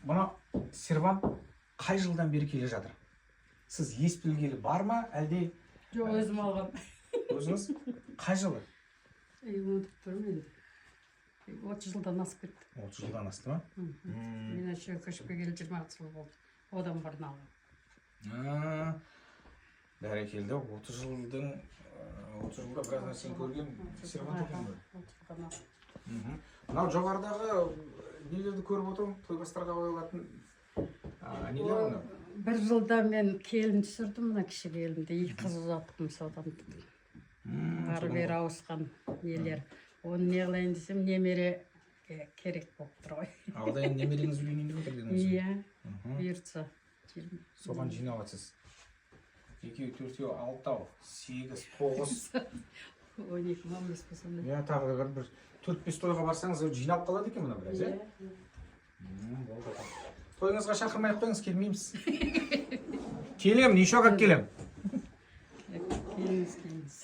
Мына сервант қай жылдан бері келе жатыр? Сіз ес білгелі бар ма, әлде? Жоқ, өзім алғам. Өзіңіз қай жылы? Ей, ұмытып тұрмын енді. 30 жылдан асып кетті. 30 жылдан асты ма? Мхм. Мен осы жерге көшіп келгелі 26 жыл болды. Одан бұрын алғам. А, бәрекелді, 30 жылдың, 30 жылда біраз нәрсені көрген сервант екен ғой. 30 жылдан асты. Мынау жоғарыдағы нелерді көріп отырмын, тойбастарға қойылатын нелер мынау? Бір жылда мен келін түсірдім, мына кіші келінді, и қыз ұзаттым содан. Ары бері ауысқан нелер. Оны не қылайын десем, немере керек болып тұр ғой. Алда енді немереңіз үйленейін деп отыр дедіңіз ғой? Иә. Бұйыртса. Соған жинап жатсыз. Екеу, төртеу, алтау, сегіз, тоғыз. 12 ма, 15 пе, сондай. Иә, тағы да бір төрт бес тойға барсаңыз, жиналып қалады екен мына біраз, иә. Иә. Болды. Тойыңызға шақырмай ақ қойыңыз, келмейміз. Келемін, еще как келемін. Келіңіз, келіңіз.